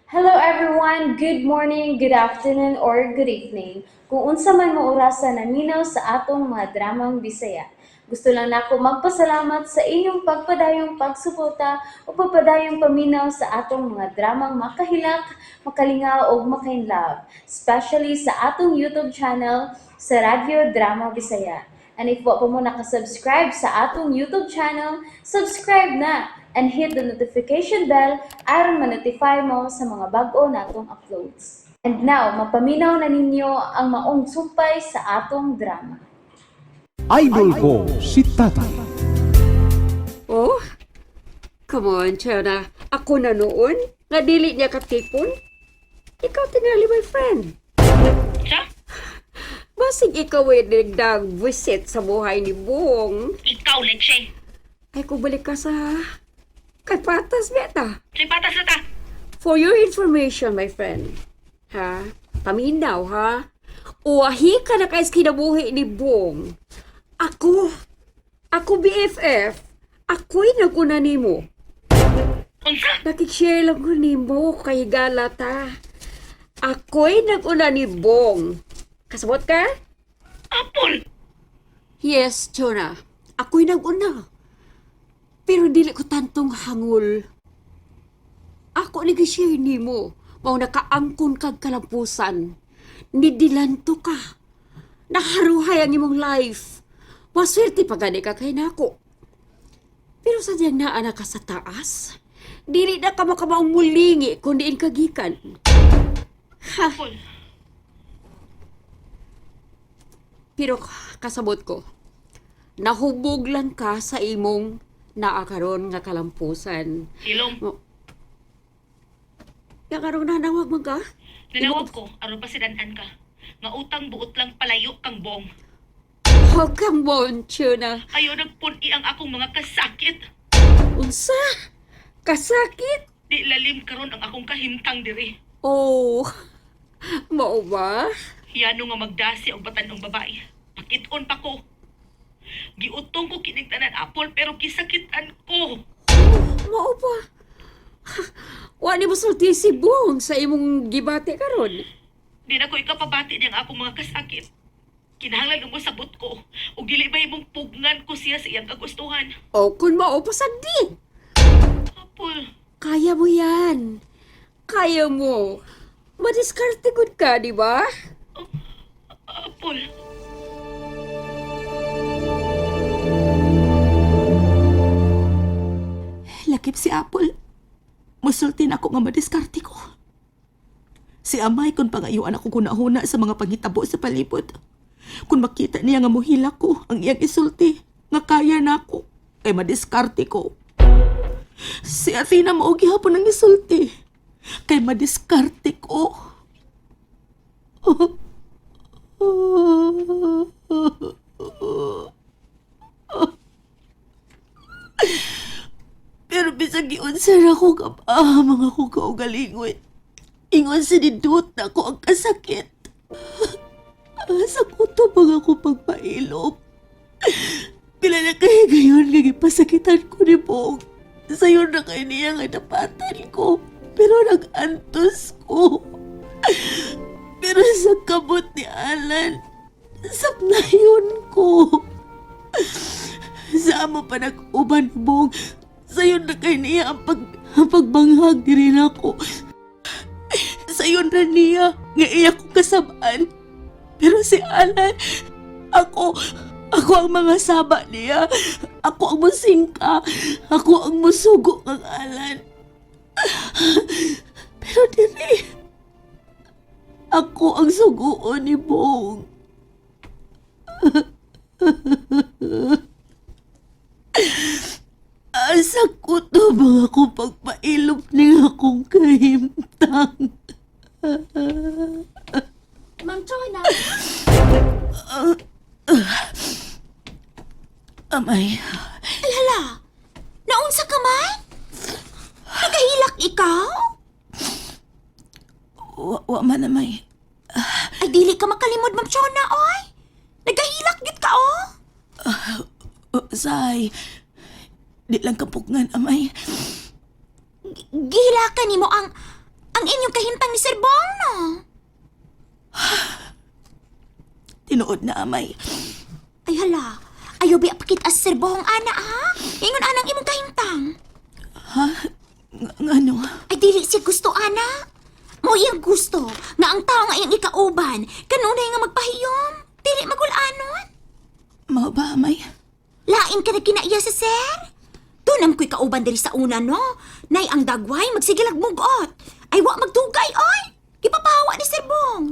Hello everyone! Good morning, good afternoon, or good evening. Kung unsa man mo orasa naminaw sa atong mga dramang Bisaya. Gusto lang nako magpasalamat sa inyong pagpadayong pagsuporta o pagpadayong paminaw sa atong mga dramang makahilak, makalingaw ug makainlove, especially sa atong YouTube channel sa Radyo Drama Bisaya. And if wa pa mo nakasubscribe sa atong YouTube channel, subscribe na and hit the notification bell aron ma-notify mo sa mga bag-o natong uploads. And now, mapaminaw na ninyo ang maong sumpay sa atong drama. Idol ko si Tatay. Oh, come on, Chona. Ako na noon? Nga dili niya katipon? Ikaw tingali, my friend. Sa? Basig ikaw ay nagdag visit sa buhay ni Bong. Ikaw, Leche. Ay, kubalik ka sa... Kay patas, beta. Say patas na ta. For your information, my friend. Ha? Paminaw, ha? Uwahi ka na kay kinabuhi ni Bong. Ako, ako BFF, ako'y naguna nimo. Unsa? Nakikishare lang ko nimo kay Galata. Ako'y naguna ni Bong. Kasabot ka? Apple! Yes, Jonah. Ako'y naguna. Pero dili ko tantong hangol. Ako ni share nimo. Mao nakaangkon kag kalampusan. Nidilanto ka. Naharuhay ang imong life. Maswerte pa gani ka kay nako. Pero sa diyang naa na ka sa taas, dili na ka makamaong mulingi kung diin ka gikan. Ha, Apple. pero kasabot ko, nahubog lang ka sa imong naakaron nga kalampusan. Ilong, Nga karon nanawag man ka? nanawag ko, aron pa sidanan ka. Nga utang buot lang palayo kang Bong. Huwag kang boncho na. Ayaw nagpun-i ang akong mga kasakit. Unsa? Kasakit? Di lalim karon ang akong kahimtang diri. Oh, mao ba? Yano nga magdasi og batanong babae. Pakiton pa ko. Giutong ko kining tanan, Apple, pero kisakitan ko. Mao ba? Ha, wa ni mo sulti si Bong sa imong gibati karon. Di na ko ikapabati niyang akong mga kasakit. Kinahanglan nga mo sabot ko. Ug dili ba imong pugnan ko siya sa iyang kagustuhan. O kung mao pa sandi. Apple, Kaya mo yan. Kaya mo. Madiskarte gud ka, di ba? Apple. Lakip si Apple. Musultin ako nga madiskarte ko. Si Amay kung pangayuan ako kunahuna sa mga panghitabo sa palibot. Kung makita niya nga muhila ko ang iyang isulti, nga kaya na ako, kay madiskarte ko. Si Athena mao gihapon ang isulti, kay madiskarte ko. Pero bisag giunsa na ko kapahamang ako kaugalingon. Ingon sa nindot na ako ang kasakit. Sa kuto bang ako pagpailom. Pila na kay gayon nga gipasakitan ko ni Bong. Sayo na kay niya nga napatan ko. Pero nag-antos ko. Pero sa kamot ni Alan, sapnayon ko. Sa amo pa nag-uban, Bong. Sayon na kay niya ang pagbanghag diri nako. Sayon na niya nga iya ko kasabaan. Pero si Alan, ako ang mga saba niya. Ako ang musingka. Ako ang musugo kang Alan. Pero diri, ako ang suguon ni Bong. Asa ko to mga ko pagpailop ni akong kahimtang. Ma'am Chona, Amay, ay hala, naunsa ka man? Nagahilak ikaw? wa man amay. Ay dili ka makalimod, Ma'am Chona, oy. Nagahilak gid ka, oh. Say, di lang kapugngan, amay. Gihilakan nimo ang inyong kahimtang ni Sir Bong, no? Tinuod na, amay. Ay hala, ayaw biya pakit as Sir Bong ana ha? Ingon anang imong kahimtang. Ngano? Ay dili siya gusto ana. Mo iyang gusto nga ang tao nga iyang ikauban kanunay nga magpahiyom. Dili magulanon. Mao ba, amay? Lain ka na kinaiya sa sir. Tunam ko'y kauban diri sa una, no? Nay ang dagway, magsigilag mugot. Ay, wa magdugay, oy! Gipapahawa ni Sir Bong.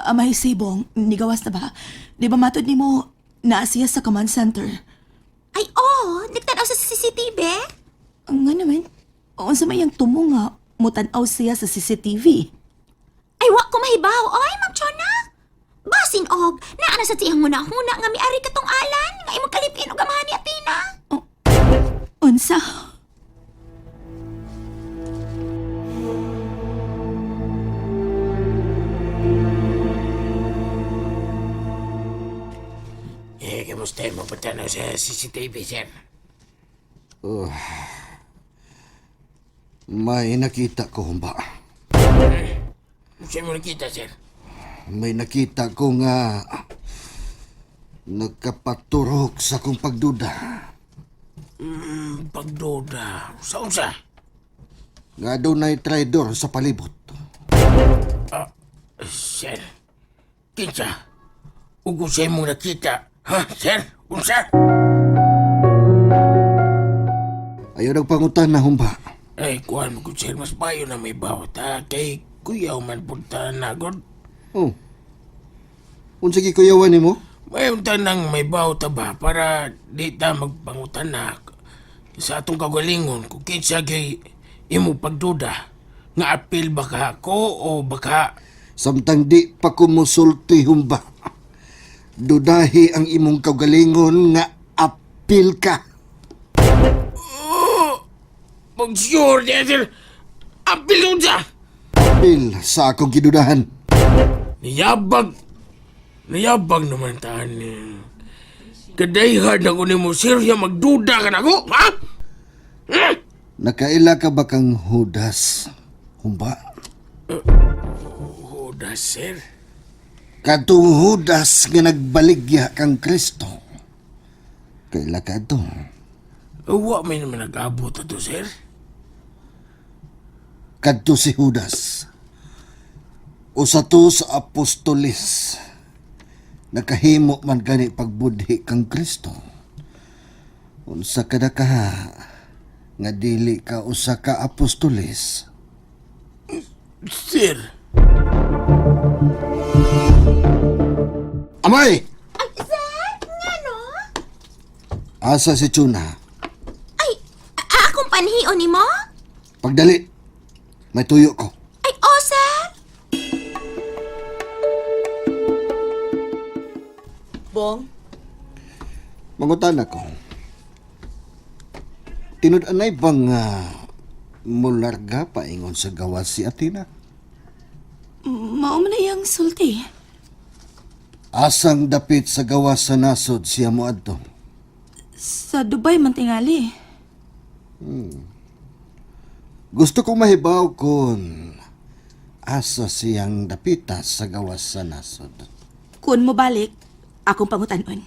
Amay Sibong, nigawas na ba? Di ba matod nimo naa siya sa command center? Ay, oh, nagtanaw sa CCTV. Nga naman, unsa may iyang tumo nga mutan-aw siya sa CCTV. Ay, wa ko mahibaw, oy, Ma'am Chona. Basin og, naa na sa tiyang huna-huna nga miari katong alan, nga imong kalipin og amahan ni Athena. Unsa? Eh, kamusta yung mapatanaw sa CCTV, sir? May nakita ko ba? Saan mo nakita, sir? May nakita ko nga nagkapaturok sa akong pagduda. Pagduda. Sa unsa? Nga dunay traidor sa palibot. Sir, kinsa? Ug unsay mo nakita? Ha, sir? Unsa? Ayaw nagpangutan na humba. Ay, kuhan mo ko, sir. Mas bayo na may bawat, ha? Kay kuyaw man punta na, god. Oh. Unsa gikuyawan nimo? May unta nang may bawat ba para di ta magpangutan na sa atong kagalingon kung kinsa kay imo pagduda nga apil ba ka ako o baka Samtang di pa ko mosulti humba. Dudahi ang imong kaugalingon nga apil ka. Pag sure, niya, sir. Apil unsa? Apil sa akong gidudahan. Niyabag. Niyabag naman taan ni. Kadayhan ako ni mo, sir, siya magduda ka na ako, ha? Nakaila ka ba kang Judas? Humba? Huda, sir. Katong Judas nga nagbaligya kang Kristo. Kaila ka to? Wa may naman nag-abot ato, sir. Kadto si Judas. Usa to sa apostolis. Nakahimo man gani pagbudhi kang Kristo. Unsa kada ka nga dili ka usa ka apostolis. Sir. Amay! Ay, sir, ngano? Asa si Chuna? Ay, akong panhion nimo? Pagdali, may tuyo ko. Ay, oh, sir. Bong, Mangutan ako. Tinud-anay bang mularga paingon sa gawas si Athena? mao man na iyang sulti. Asang dapit sa gawas sa nasod siya mo adto. Sa Dubai man tingali. Gusto kong mahibaw kung asa siyang dapita sa gawas sa nasod. Kun mo balik, akong pangutanon.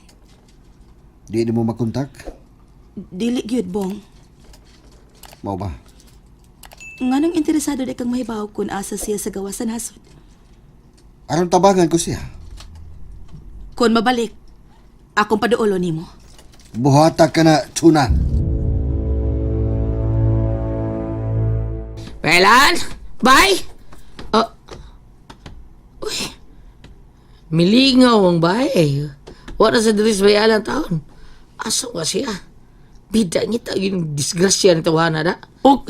Di mo makontak? Dili gyud, Bong. Mao ba? Nganong interesado di kang mahibaw kun asa siya sa gawas sa nasod. Aron tabangan ko siya. Kun mabalik, akong paduolo nimo. Buhata ka na, Chuna. Pelan? Bay? Oh. Uy. Milingaw ang bay. Wala sa diris bayalan taon. Asa wa siya? Bida ngita yung disgrasya ni tawana da. Og,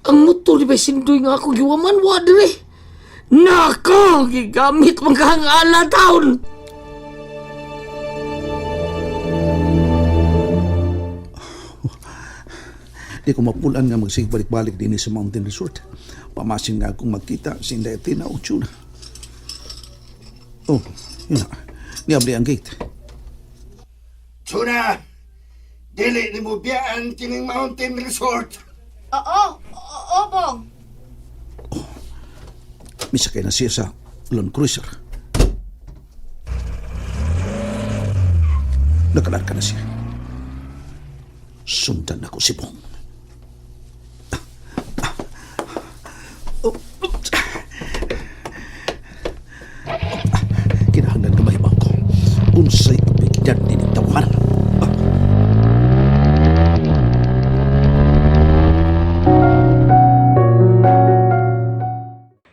ang motor ni Bay Sindoy nga ako giwaman wa dire. Nako, gigamit man kang ala taon. Di ko mapulan nga magsigbalik-balik din sa Mountain Resort. Pamasin nga akong magkita si Inday Athena o Tuna. Oh, yun na. Niabli ang gate. Chuna! Dili ni mo biyaan kining Mountain Resort. Oo, oo, Bong. Misakay na siya sa Land Cruiser. Nakalarga na siya. Sundan ako si Bong. Oh, oops. Kinahanglan ka mahibaw ko. Unsay abilidad ni tawanan.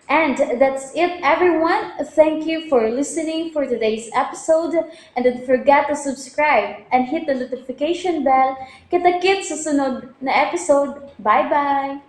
And that's it, everyone. Thank you for listening for today's episode. And don't forget to subscribe and hit the notification bell. Kita-kits sa sunod na episode. Bye-bye!